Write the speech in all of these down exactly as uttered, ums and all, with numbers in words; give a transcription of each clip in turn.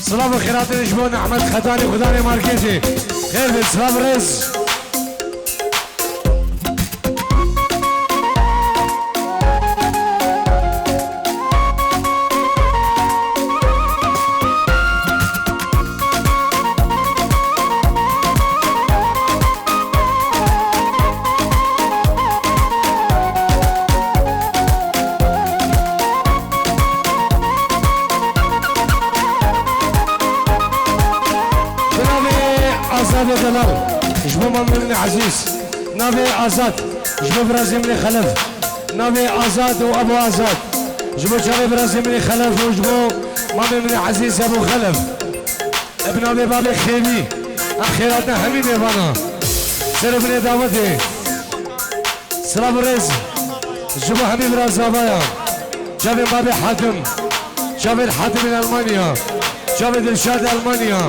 Silav û xêratên ji bo Nehmet Xetanî, xudanê markêjê. Xêr be, silav, rêz. Bi navê Azadê Delal, ji bo mamê min ê ezîz. Navê Azad, ji bo virazê min ê Xelef. Navê Azad û Ebû Azad, ji bo çavê virazê min ê Xelef û ji bo mamê min ê ezîz Ebû Xelef. Bi navê babê Xêvî, em xêr hatin hemî mêvana. Serê binê dawetê. Silav û rêz ji bo hemî bira zavayan. Çavên babê Hatim. Çavên Hatimên Elmanya. Çavê Dilşad Elmanya.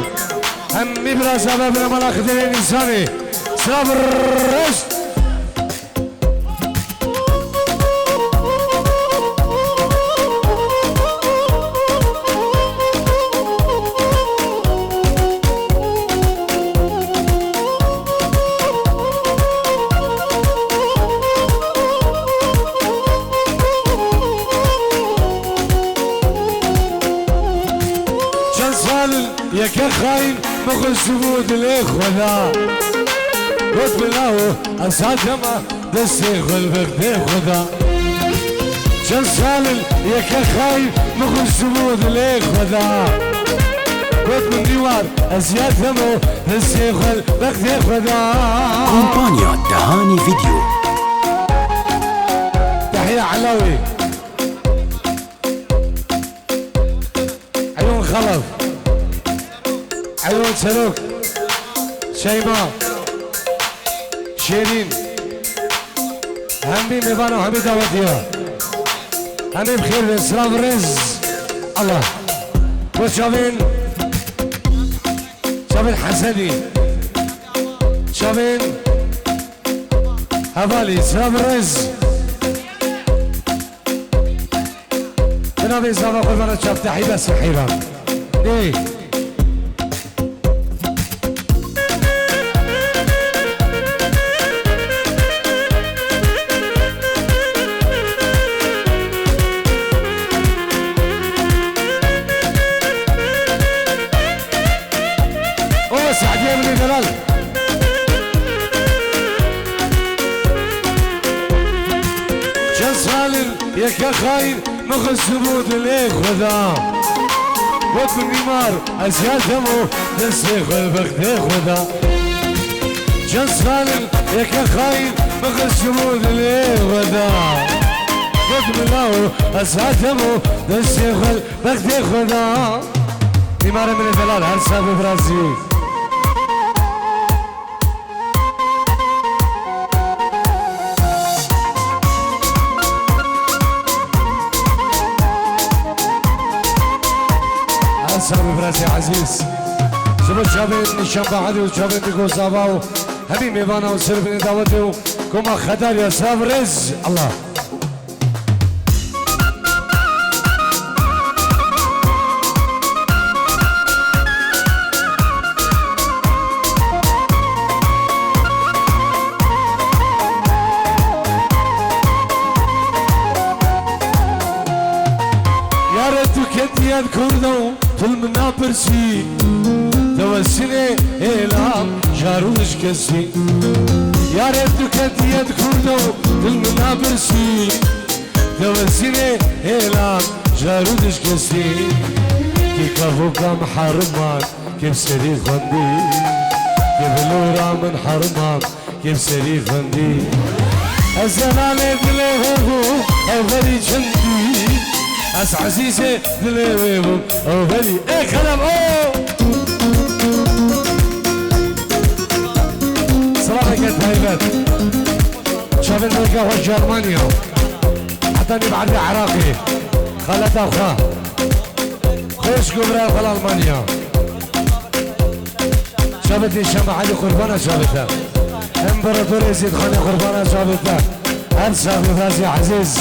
Hemî bira zava bira mala Xidirê Nîsanê. Silav û rêz. Çend sal in yeke xayîn min xwestibû dilê xwe da. Got min lawo ez hatema destê xwe li bextê xwe da. Çend sal in yeke xayîn min xwestibû dilê xwe da. Got min nîwar ez hatema destê xwe li bextê xwe da. Kompanya Dehani Video. Tehiya Elawî. Eyûn Xelef, Eyûn Çerok, Şeyma, Şêrîn, hemî mêvan û hemî dawetiya. Hemî bi xêr ve, silav rêz. Allah. Bo çavên, çavên Hesenî, çavên Hevalî, silav rêz. Bi navê zava qurbana çav tehî be sihîran. Ê. O Sadiye min ê delal. Çend sal in yeke xayîn min xwestibû dilê xwe da. Got min nîmar ez hatema destê xwe li bextê xwe da. Çend sal in yeke xayîn min xwestibû dilê xwe da. Got min lawo ez hatema destê xwe li bextê xwe da. Nîmarê min ê delal, her sax be virazî. Her sax be virazê ezîz. Ji bo çavên Nîşan Bahadê û çavên Dîko Zava û hemî mêvana û serê binê dawetê û koma Xedarya, silav rêz. Allah. Yare tu ketiye kurdo, tu li min napirsî. Tewesînê hêla jar û dij kesî. Yare tu ketiye kurdo, tu li min napirsî. Tewesînê hêla jar û dij kesî. Kî kavuka min heriman, kê bi serî xwendî. Kê bi lora min heriman, kê bi serî xwendî. Ez zelalê dilê wê bûm, ew berî çendî. Ez ezîzê dilê wê bûm, ew berî. Ê Xelef, o! Silaveke taybet. Çavên Merga xwe ji Almanya. Heta nîv erdê Iraqê. Xaleta xwe. Xweş ku birayê xwe li Almanya. Çavê Nîşan Bahadê qurbana çavê te. Împaratorê Zîdxanê qurbana çavê te. Her sax be virazê ezîz.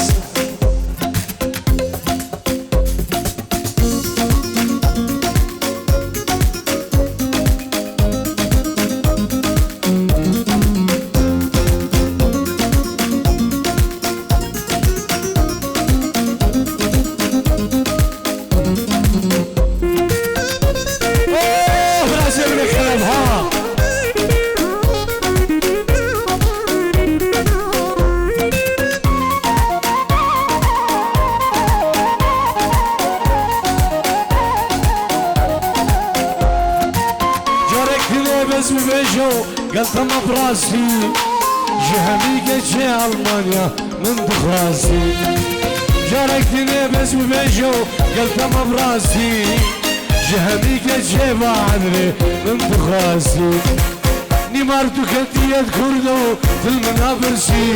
Bêje û gel te me bi rastî, ji hemî keçê Almanya min dixwazî. Carek dinê bes bibêje û gel te me bi rastî, ji hemî keçê va edrê min dixwazî. Nîmar tu ketiye di Kurdo û dil min napirsî,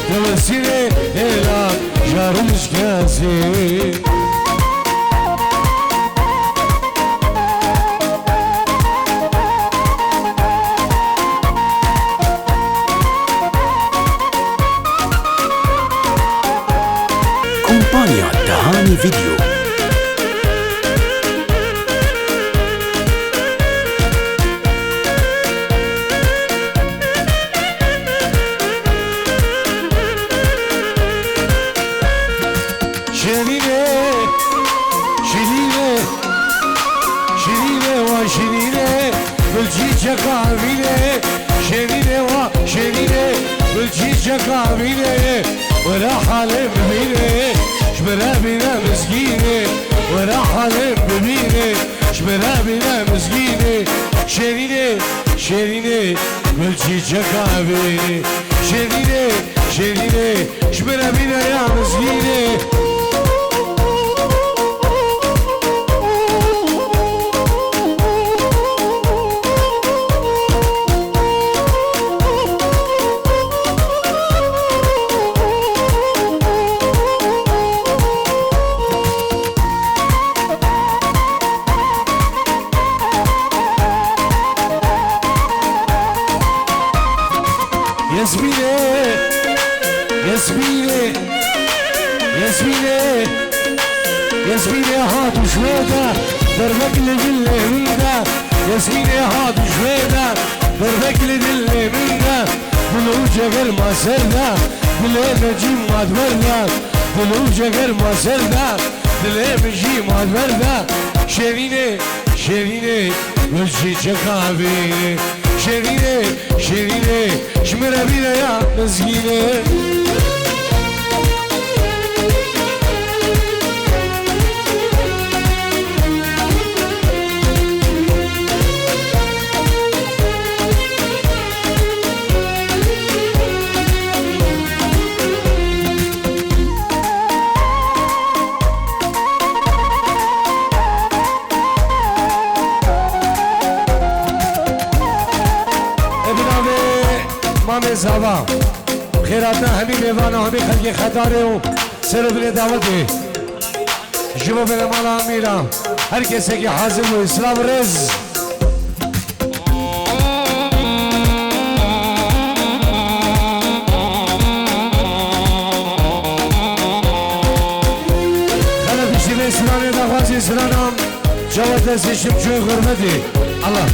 dewesînê hêla jar û mişkesî. Kompanya Dahani Video. Şêrînê, şîrînê, şîrînê wa şîrînê, gul çîçeka vînê. Şêrînê wa şêrînê, gul çîçeka vînê, were halê bibînê, ji bire bîne mizgînê, were halê bibînê, ji bire bîne mizgînê. Şêrînê, şêrînê, gul çîçeka vînê. Şêrînê, şêrînê, ji bire bîne ya mizgînê. Yasmînê, Yasmînê, Yasmînê, Yasmînê hat û ji wê de, derbek li dilê min de. Yasmînê hat û ji wê de, derbek li dilê min de. Dil û ceger ma ser de, dilê me cî ma di ber de. Dil û ceger ma ser de, dilê min jî ma di ber de. Şêrînê, şêrînê, gul çîçeka vînê. Şêrînê, şêrînê, ji min re bîne ya mizgînê. Ê bi navê Mamê Zava. Xêr hatin hemî mêvana, hemî xelkê Xedarê û ser û binê dawetê. Ji bo bere mala Amîra. Her kesekî hazir bû. Silav û rêz. Xelef piştî vê stranê daxwazî strana çawa destê şim çûyê xurbetê. Allah.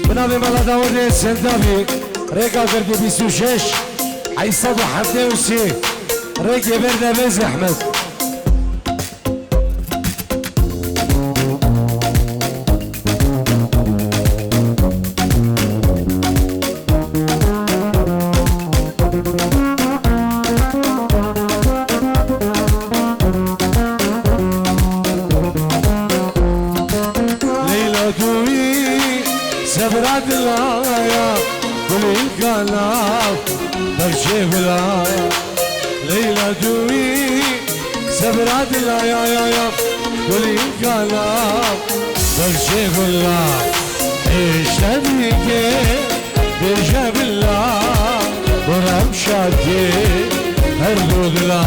Bi navê mala dawetê Sendavî, rêka girkê bîst û şeş, heyşt sed û heftê û sê, rêkê berde bê zehmet. Leyla tu wî sebra dilaya, gulî kala, berçê gula. Leyla tu wî sebra dilaya, ya, ya, gulî kala, berçê gula. Hêşte dike, bêje bila, gurem şatê her du dila.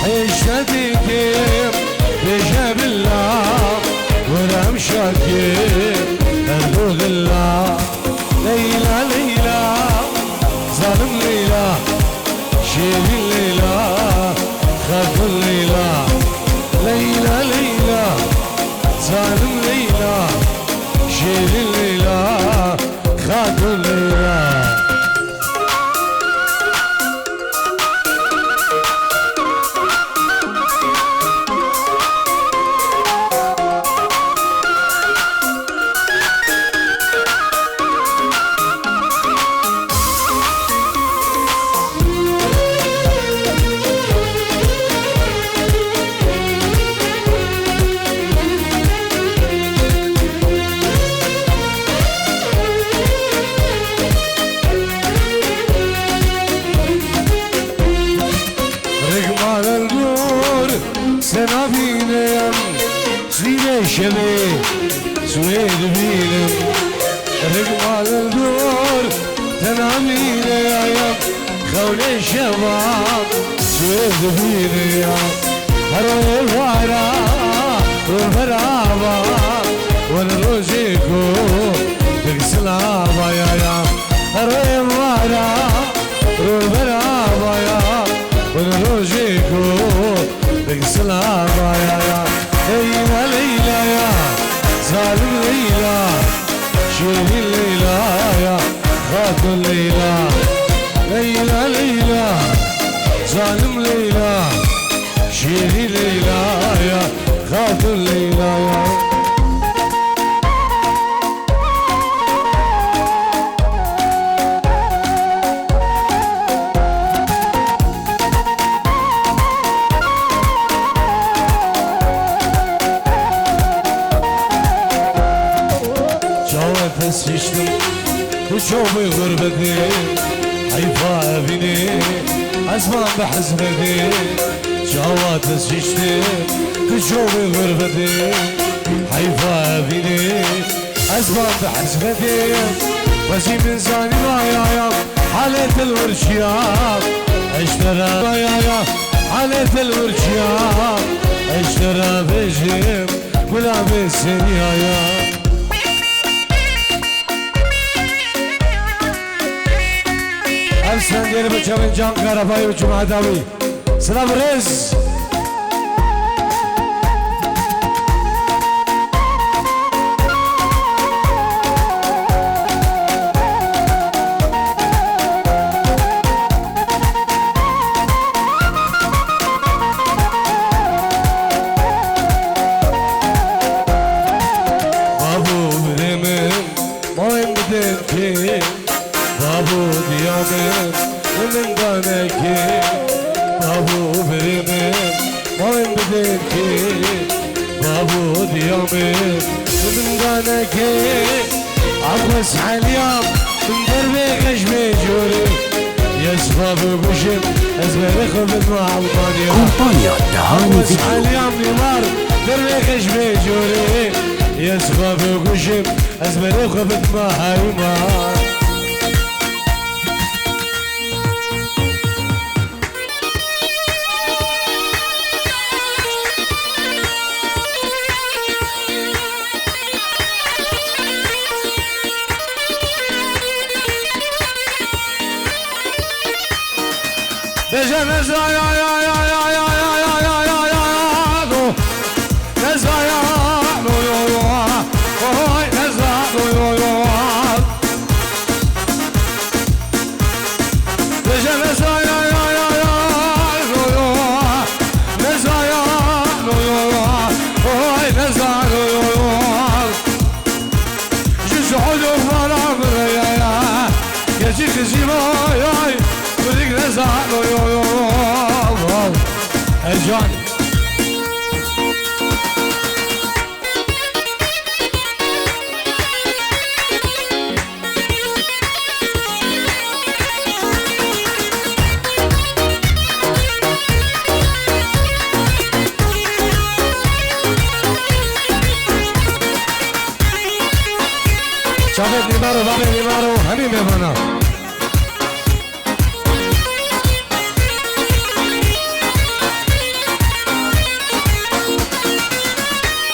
Hêşte dike, bêje bila, gurem şatê her du dila. Leyla, Leyla, zalim Leyla, şêrîn Leyla, xatun Leyla. Leyla, Leyla, zalim Leyla, şêrîn Leyla, xatun Leyla. Rik mal dor, tena mîne ya, xewnê şeva, çi dibîne ya. Her ê vara, ro berava, wen rojê ku, dik silava ya ya. Her ê vara, ro berava ya, wen rojê ku, Dik silava ya ya. Leyla Leyla ya, zalim Leyla, şêrîn Leyla ya, xatun Leyla. Leyla Leyla, zalim Leyla, şêrîn Leyla ya, xatun Leyla ya. Çawa te siştim, tu çavê xurbetê, heyfa evînê, ez mam bi hesretê. Çawa te siştim, tu çavê xurbetê, heyfa evînê. Ez van bi hesretê, wezî min zanî mayaya, halê til wir çiya, eştera mayaya, halê til wir çiya, eştera bêjim, gula bê seriyaya. Ev sendiyê bi çavên Can Karabay û Cuma Dawî. Silav rêz. Babo birê min, mayim bidin kê. Babo diya min, min danekê. Babo birê min, mayim bidin kê. Babo diya min, min danekê. Abbas Eliyam, min dervê xeş bê corê. Yes babo guşim, ez berê xwe bidma Almanya. Kompanya Dehani Abbas Video. Eliyam Limar, dervê xeş bê corê. Yes babo guşim, Ez berê xwe bidma heyma. Bêje Nezra ya, ya, ya, do. Nezra ya, do, yo, yo, oy, Nezra, do, yo, yo. Bêje Nezra ya, ya, ya, ya, do, yo. Nezra ya, do, yo, yo, oy, Nezra, do, yo, yo. Ji Suud û Vara biraya ya. Keçî qizî vay ay. Kurik Nezra, do, yo, yo, yo. Ercan. Çavê Nîmaro, bavê Nîmaro, hemî mêvana.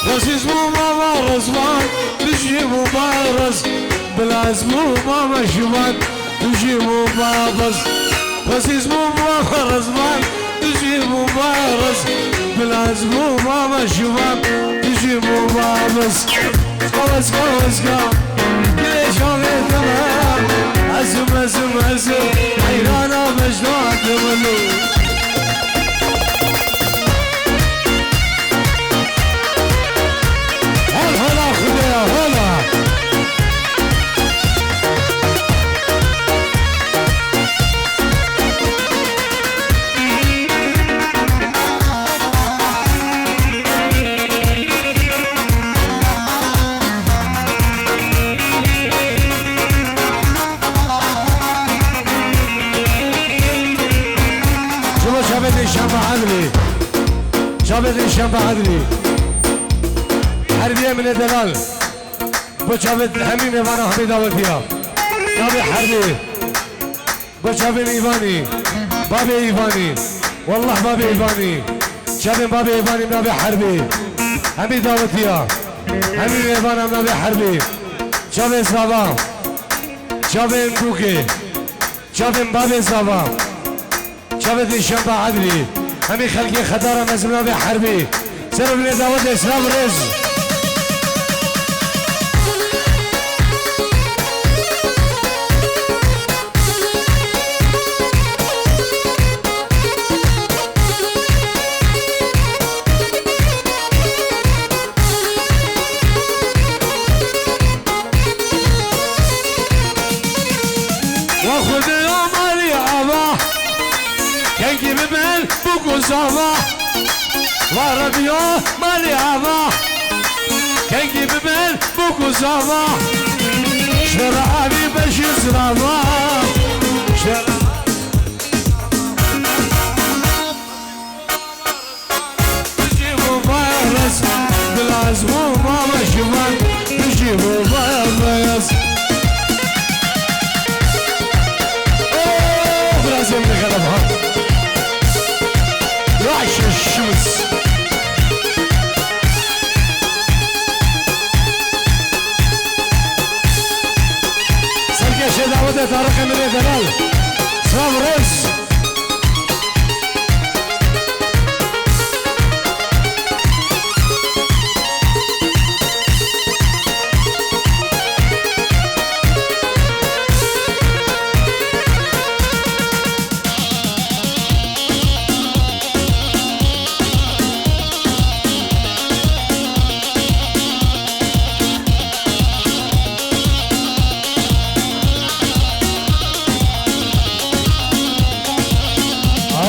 Xwezîz bû mama Rizvan, dijî bû Barez, bilaz bû mama Şivan, dijî bû Babez. Xwezîz bû mama Rizvan, dijî bû Barez, bilaz bû mama Şivan, dijî bû Babez. Kawez, kawez, ka. Dilê çavê te me. Ezim, ezim, ezim. Heyrana mecda te wilo. Hol hola Xwedê ya, hola. Çilo çavê dê şamba edlî. Çavê dê şamba edlî. Her diye mine delal. Bo çavên hemî mêvana hemî dawetiya. Navê herbê. Bo çavên Îvanî. Babê Îvanî. Wallah babê Îvanî. Çavên babê Îvanî navê herbê. Hemî dawetiya. Hemî mêvana navê herbê. Çavên Sava. Çavên Bûkê. Çavên babê Sava. Çavê Dîşemba Edlî. Hemî xelkê Xedara mezin navê herbî. Ser û binê dawetê silav û rêz. Ya Xwedê ya malî ava, kengî bibin bûk û zava. Va Rebî ya malî ava, kengî bibin bûk û zava. Ji te re avî beşî zirava. Ji te re Bijî bo bayez, bila ez bûm mama ji van. Bijî bo bayez. Oh, biraz emre kadar ha. Raşe şims. Serkeşe davete Tarık Emir'e delal. Sağ ol, reis.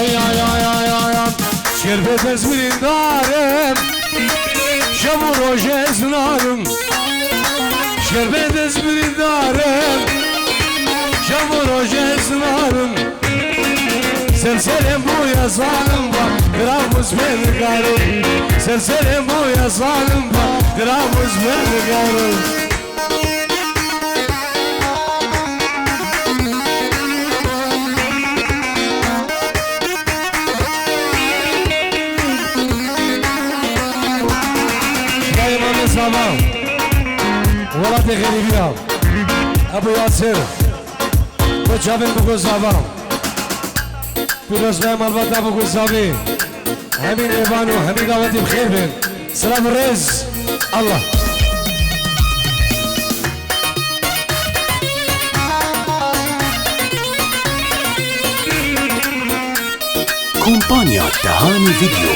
Ay, ay, ay, ay, ay, ay. Şerbet ez birîndarim. Şev û roj ez narim. Şerbet ez birîndarim. Şev û roj ez narim. Ser serê boya zalim va, grabus ben karim. Ser serê boya zalim va, grabus ben karim. Dayê Mamê Sava, welatê xerîbiya. Ebu Yasir, bo çavên bûk û zava. Pîrozbaya malbata bûk û zavî. Hemî mêvan û hemî dawetî bi xêr bên. Silav û rêz. Allah. Kompanya Tehani Video.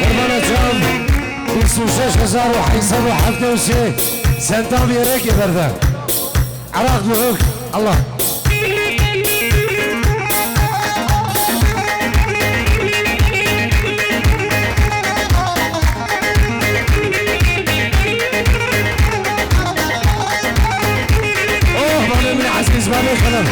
Qurbana can, bîst û şeş hezar û heyt sed û heftê û sê sentavê rêkê berde. Iraq duhok. Allah. Oh, babê min ezîz, babê xelef.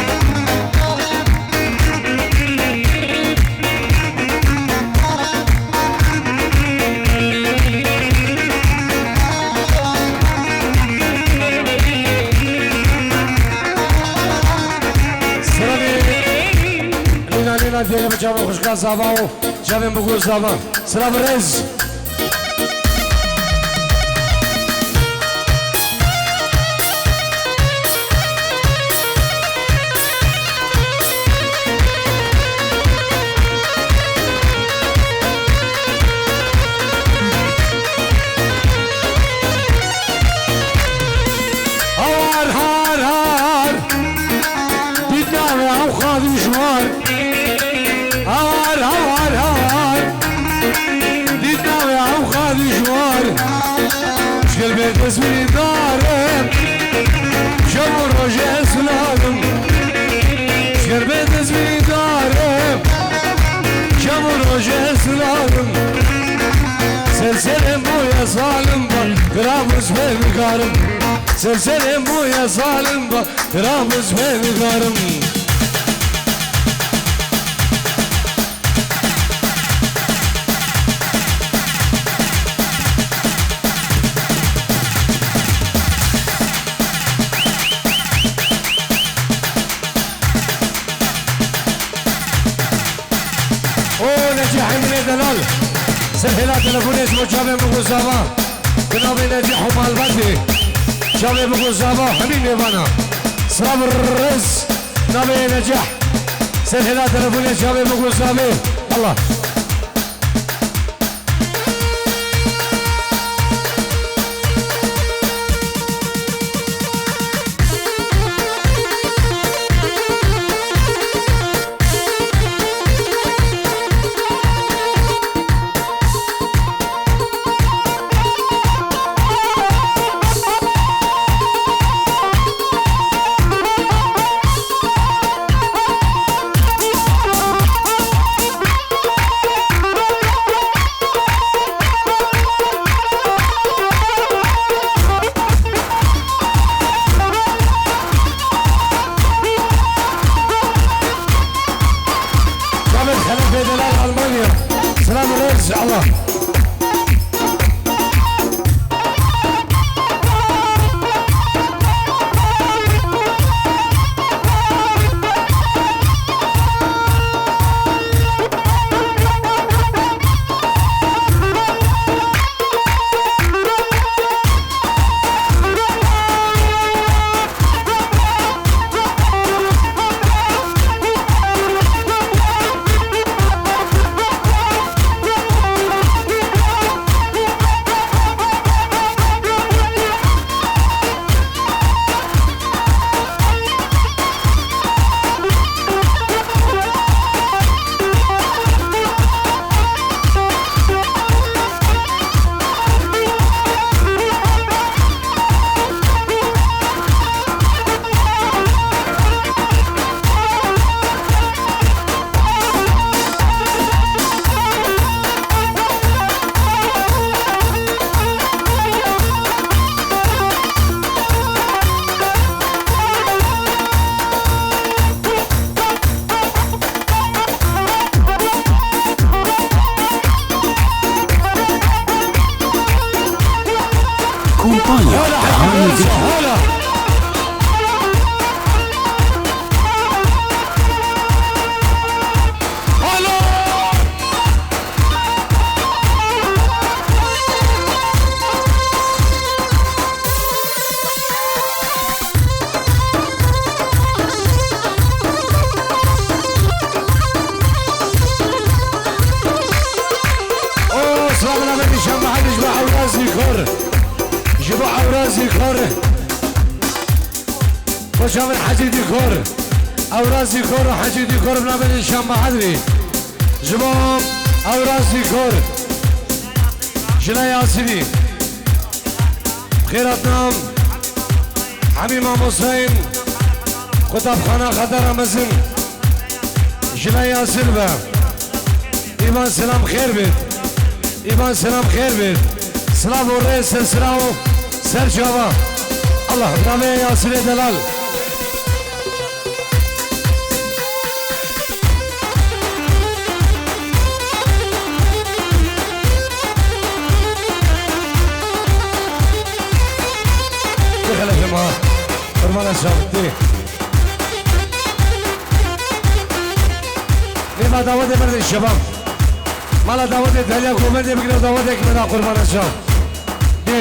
Sirabî. Lîna, lîna, dêre bi çavan xuşka zava û çavên bûk û zava. Silav û rêz. Hawar, har, har. Dît navê ew xwe dijwar. Hawar, hawar, hawar. Dît navê ew xwe dijwar. Şerbet ez birîndar im. Şev û roj ez nadim. Şerbet ez birîndar im. Şev û roj ez nadim. Ser serê boya zalim ba. Grabus ben karim. Ser serê boya zalim ba. Ramiz Belgarim. Ser hêla telefonê ji bo çavê min ku zava. Bi navê Necih û malbatê. Çavê min ku zava hemî mêvana. Silav û rêz navê Necih. Ser hêla telefonê çavê min ku zavê. Allah. Samet Xelefê Delal Almanya. Selam rêz Allah. Kompanya Kahanê Video. O, slavna me nîşan bahane ji bo Ewra Zîkor. Ji bo Ewra Zîkor. Koça min Hecî Dîkor. Ewra Zîkor û Hecî Dîkor bi navê nîşan bahadrî. Ji bo Ewra Zîkor. Jina Yasînî. Xêratnam. Hemî mamostayên qutabxana Xetera Mezin. Jina Yasîn be. Îvan selam xêr bêt. Îvan selam xêr bêt. Silav û rê ser sira û ser çava. Allah, navê Yasînê delal. Bixelefê ma. Qurmana çavtê. Lê ma dawetê berdin şebab. Mala dawetê Delya Govendê bigire, dawetê ki me da qurbana çav. Dê.